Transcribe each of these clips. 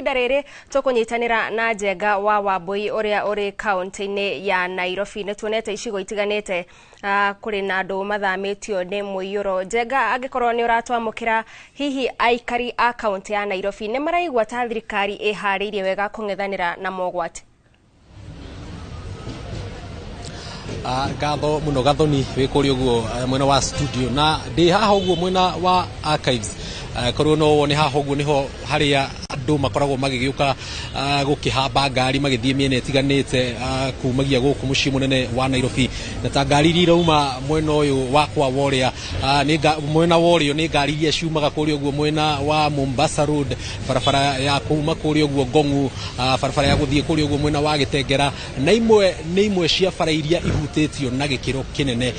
Ihinda rĩrĩ tũkũnyitanĩra na Njenga wa Wambui ũrĩa ũrĩ kaunti-inĩ ya Nairobi. Nĩ tuonete icigo itiganĩte kũrĩ na andũ mathamĩtio nĩ mũiyũro. Njenga, angĩkorwo nĩ ũratwamũkĩra, hihi aikari a kaunti ya Nairobi nĩ maraigua ta thirikari ĩharĩirie wega kũng'ethanĩra na mogwati? Ngatho muno Gathoni wĩ kũrĩa ũguo mwena wa studio, na ndĩ haha ũguo mwena wa archives. Korwo no wone haha ũguo nĩho harĩa andũ makoragwo magĩgĩũka gũkĩhamba ngari magĩthiĩ mĩena ĩtiganĩte kumagia gũkũ mũciĩ mũnene wa Nairobi, na ta ngari iria irauma mwena ũyũ wakwa wa ũrĩa mwena wa ũrĩo nĩ ngari iria ciumaga kũrĩa ũguo mwena wa Mombasa Road, barabara ya kuma kũrĩa ũguo Ngong'u, barabara ya gũthiĩ kũrĩa ũguo mwena wa Gĩtengera, na imwe nĩ imwe cia bara iria ihutĩtio na gĩkĩro kĩnene.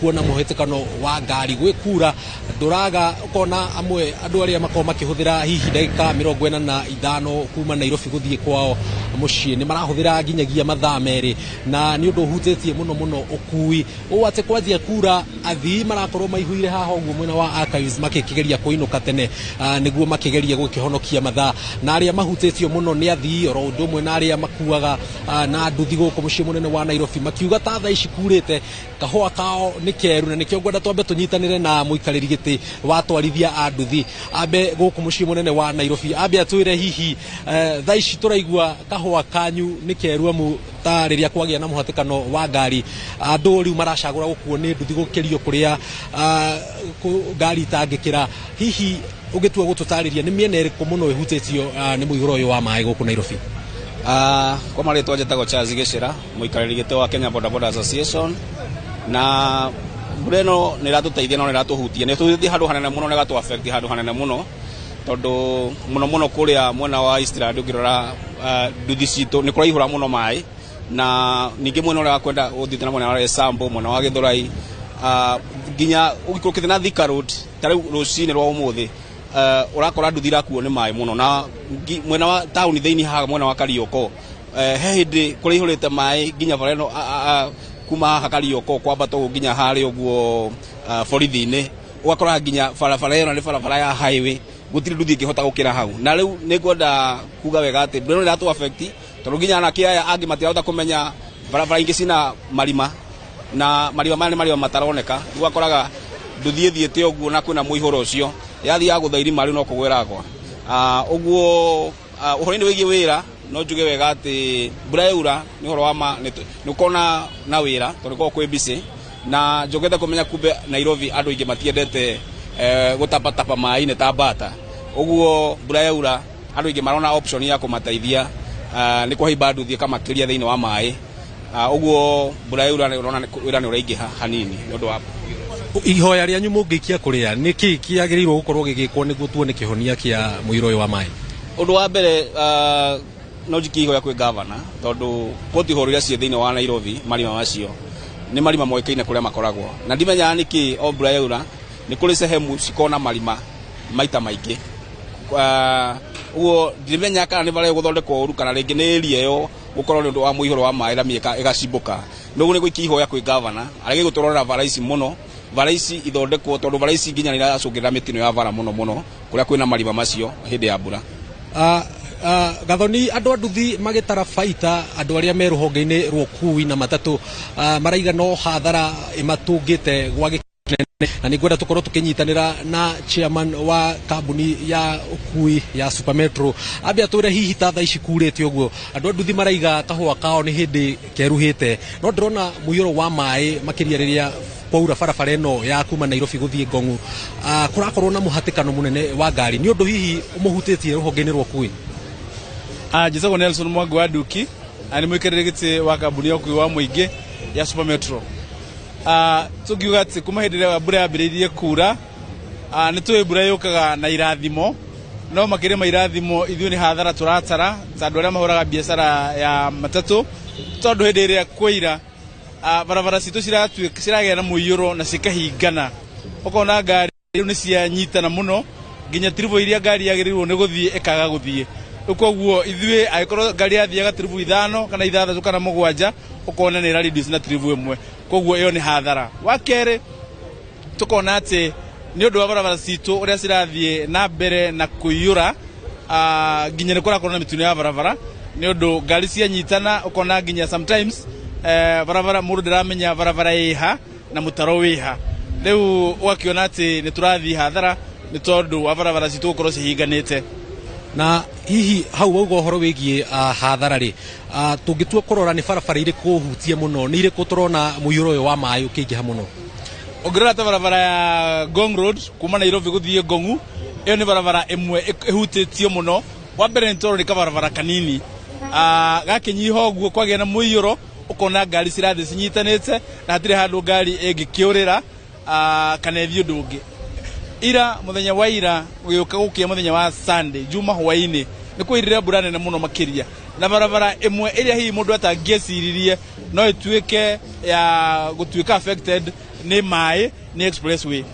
Kuona mũhĩtĩkano wa ngari gwĩ kura ndũraga, ũkona amwe andũ arĩa makoragwo makĩhũthĩra hihi ndagĩka 45 kuma Nairobi gũthiĩ kwao mũciĩ nĩ marahũthĩra nginyagia mathaa 2, na nĩ ũndũ ũhutĩtie mũno mũno ũkui ũũ atĩ kwanjia kura athii marakorwo maihũire haha ũguo mwena wa archives makĩgeria kũinũka tene nĩguo makĩgeria gũkĩhonokia mathaa, na arĩa mahutĩtio mũno nĩ athii oro ũndũ ũmwe na arĩa makuaga na nduthi gũkũ mũciĩ mũnene wa Nairobi, makiuga ta thaa ici kurĩte kahũa kao nĩ keru, na nĩkĩo ngwenda twambe tũnyitanĩre na mũikarĩri gĩtĩ wa atwarithia a nduthi ambe gũkũ mũciĩ mũnene wa Nairobi ambe atwĩre hihi thaa ici tũraigua kahũa kanyu nĩ keru, amu ta rĩrĩa kwagĩa na mũhatĩkano wa ngari andũ rĩu maracagũra gũkuo nĩ nduthi gũkĩrio kũrĩa ngari itangĩkĩra. Hihi ũngĩtua gũtũtarĩria nĩ mĩena ĩrĩkũ mũno ĩhutĩtio nĩ mũihũro ũyũ wa maĩ gũkũ Nairobi? Kwa marĩtwa njĩtagwo Charles Gĩcĩra, mũikarĩri gĩtĩ wa Kenya Boda Boda Association, na mbura ĩno nĩ ĩratũteithia no nĩ ĩratũhutia, nĩ ĩtũhutie handũ hanene mũno, na ĩgatũ affect handũ hanene mũno, tondũ mũno mũno kũrĩa mwena wa Eastland ũngĩrora nduthi citũ nĩ kũraihũra mũno maĩ, na ningĩ mwena ũrĩa wa kwenda ũthiĩte na mwena wa Roysambu, mwena wa Gĩthũrai, nginya ũgĩikũrũkĩte na Thika Road ta rĩu rũcinĩ rwa ũmũthĩ ũrakora nduthi irakuo nĩ maĩ mũno, na mwena wa taũni thĩinĩ haha mwena wa Karioko he hĩndĩ kũraihũrĩte maĩ nginya bara ĩno kuma haha Karioko kwambata ũguo nginya harĩa ũguo borithi-inĩ, ũgakora nginya barabara ĩyo nĩ barabara ya highway, gũtirĩ nduthi ĩngĩhota gũkĩra hau. Na rĩu nĩ ngwenda kuga wega atĩ mbura ĩno nĩ ĩratũ affect, tondũ nginya anake aya angĩ matirahota kũmenya barabara ingĩ cina marima, na marima maya nĩ marima mataroneka, rĩu ũgakoraga nduthi ĩthiĩte ũguo na kwĩna mũihũro ũcio yathiaga gũtha irima rĩu no kũgwĩra gwa. Ũguo ũhoro-inĩ wĩgiĩ wĩra no njuge wega atĩ mbura yaura nĩ ũhoro wa ma nĩ ũkona na wĩra tondũ gũkoragwo kwĩ busy, na njokete kũmenya kumbe Nairobi andũ aingĩ matiendete gũtapatapa maĩ-inĩ ta mbata, ũguo mbura yaura andũ aingĩ marona option ya kũmateithia nĩ kũhaimba nduthi ĩkamakĩria thĩinĩ wa maĩ. Ũguo mbura yaura ũrona wĩra nĩ ũraingĩha hanini nĩ ũndũ wa ihoya rĩanyu mũngĩikia kũrĩa nĩ kĩĩ kĩagĩrĩirwo gũkorwo gĩgĩkwo nĩguo tuone kĩhonia kĩa mũiyũro ũyũ wa maĩ? Ũndũ wa mbere no njikie ihoya kwĩ gavana, tondũ pothole iria ciĩ thĩinĩ wa Nairobi marima macio nĩ marima moĩkaine kũrĩa makoragwo, na ndimenyaga nĩkĩ o mbura yaura nĩ kũrĩ sehemu cikona marima maita maingĩ. Ũguo ndimenyaga kana nĩ barĩa gũthondekwo ũru kana rĩngĩ nĩ area ĩyo gũkorwo nĩ ũndũ wa mũihũro wa maĩ rami ĩgacimbũka. Nĩguo nĩ gũikia ihoya kwĩ gavana arege gũtũrorera bara ici mũno, bara ici ithondekwo, tondũ bara ici nginya nĩ iracũngĩrĩra mĩtino ya bara mũno mũno kũrĩa kwĩna marima macio hĩndĩ ya mbura. Gathoni, andũ a nduthi magĩtara baita, andũ arĩa me rũhonge-inĩ rwa ũkui na matatũ maraiga no hathara ĩmatũngĩte gwa gĩkĩro kĩnene, na nĩ ngwenda tũkorwo tũkĩnyitanĩra na chairman wa kambuni ya ũkui ya Super Metro ambe atwĩre hihi ta thaa ici kurĩte ũguo andũ a nduthi maraiga kahũa kao nĩ hĩndĩ keruhĩte, no ndĩrona mũiyũro wa maĩ makĩria rĩrĩa kwaura barabara ĩno ya kuma Nairobi gũthiĩ Ngong'u, kũrakorwo na mũhatĩkano mũnene wa ngari, nĩ ũndũ hihi ũmũhutĩtie rũhonge-inĩ rwa ũkui? Njĩtagwo Nelson Mwangi wa Nduki, na nĩ mũikarĩri gĩtĩ wa kambuni ya ũkui wa mũingĩ ya Super Metro. Tũngiuga atĩ kuma hĩndĩ ĩrĩa mbura yambĩrĩirie kura, nĩ tũĩ mbura yũkaga na irathimo, no makĩria ma irathimo ithuĩ nĩ hathara tũratara ta andũ arĩa mahũraga biacara ya matatũ, tondũ hĩndĩ ĩrĩa kwaira barabara citũ ciragĩa na mũiyũro na cikahingana, ũkona ngari rĩu nĩ cianyitana mũno nginya tiribu iria ngari yagĩrĩirwo nĩ gũthiĩ ĩkaga gũthiĩ. Rĩu koguo ithuĩ angĩkorwo ngari yathiaga tiribu 5 kana 6 kana 7 ũkona nĩ ĩra reduce na tiribu 1, koguo ĩyo nĩ hathara. Wa kerĩ tũkona atĩ nĩ ũndũ wa barabara citũ ũrĩa cirathiĩ na mbere na kũiyũra, Nginya nĩ kũrakorwo na mĩtino ya barabara nĩ ũndũ ngari cianyitana, ũkona nginya sometimes barabara mũndũ ndaramenya barabara ĩha na mũtaro wĩha. Rĩu ũgakiona atĩ nĩ tũrathiĩ hathara nĩ tondũ wa barabara citũ gũkorwo cihinganĩte. Na hihi hau wauga ũhoro wĩgiĩ hathara rĩ, tũngĩtua kũrora nĩ barabara irĩkũ hutie mũno, nĩ irĩkũ tũrona mũiyũro ũyũ wa maĩ ũkĩingĩha mũno? Ũngĩrora ta barabara ya Ngong Road kuma Nairobi gũthiĩ Ngongu, ĩyo nĩ barabara ĩmwe ĩhutĩtio mũno. Wa mbere nĩ tondũ nĩ kabarabara kanini, gakĩnyiha ũguo kwagĩa na mũiyũro, ũkona ngari cirathiĩ cinyitanĩte na hatirĩ handũ ngari ĩngĩkĩũrĩra kana ĩthiĩ ũndũ ũngĩ. Ira mũthenya wa ira gũgĩũka gũkĩa mũthenya wa Sunday juma hwaĩ-inĩ nĩ kwaurire mbura nene mũno makĩria, na barabara ĩmwe ĩrĩa hihi mũndũ atangĩeciririe no ĩtuĩke ya gũtuĩka affected nĩ maĩ nĩ expressway.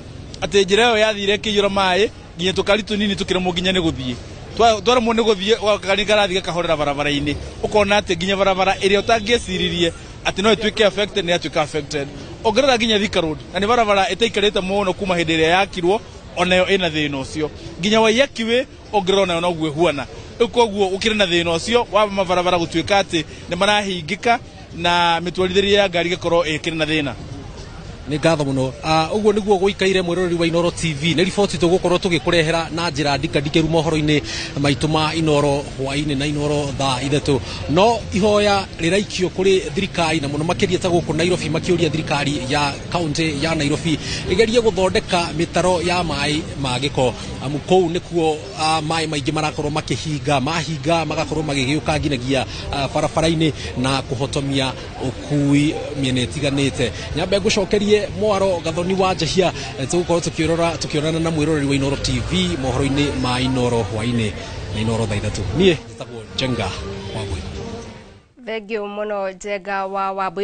Atĩ njĩra ĩyo yathire ĩkĩiyũra maĩ nginya tũkari tũnini tũkĩremwo nginya nĩ gũthiĩ, twaremwo nĩ gũthiĩ gakari karathiĩ gakahorera barabara-inĩ, ũkona atĩ nginya barabara ĩrĩa ũtangĩeciririe atĩ no ĩtuĩke affected nĩ yatuĩka affected. Ũngĩrora nginya Thika Road, na nĩ barabara ĩtaikarĩte mũno kuma hĩndĩ ĩrĩa yakirwo, onayo ĩna thĩna ũcio. Nginya Waiyaki Way ũngĩrora onayo noguo ĩhuana. Rĩu koguo gũkĩrĩ na thĩna ũcio wa mabarabara gũtuĩka atĩ nĩ marahingĩka na mĩtwarithĩrie ya ngari ĩgakorwo ĩkĩrĩ na thĩna. Nĩ ngatho mũno. Ũguo nĩguo gũikaire mwĩroreri wa Inooro TV. Nĩ riboti tũgũkorwo tũgĩkũrehera na njĩra ndikandikĩru mohoro-inĩ maitũ ma Inooro hwaĩ-inĩ na Inooro thaa 3. No ihoya rĩraikio kũrĩ thirikari na mũno makĩria ta gũkũ Nairobi, makĩũria thirikari ya kaunti ya Nairobi ĩgerie gũthondeka mĩtaro ya maĩ ma gĩko, amu kũu nĩkuo maĩ maingĩ marakorwo makĩhinga, mahinga magakorwo magĩgĩũka nginyagia barabara-inĩ na kũhotomia ũkui mĩena ĩtiganĩte. Nyambe ngũcokerie mwaro Gathoni wa Njahia, tũgũkorwo tũkĩrora tũkĩonana na mwĩroreri wa Inooro TV mohoro-inĩ ma Inooro hwaĩ-inĩ na Inooro thaa 3. Niĩ njĩtagwo Njenga Wambui. Thengiũ mũno Njenga wa Wambui.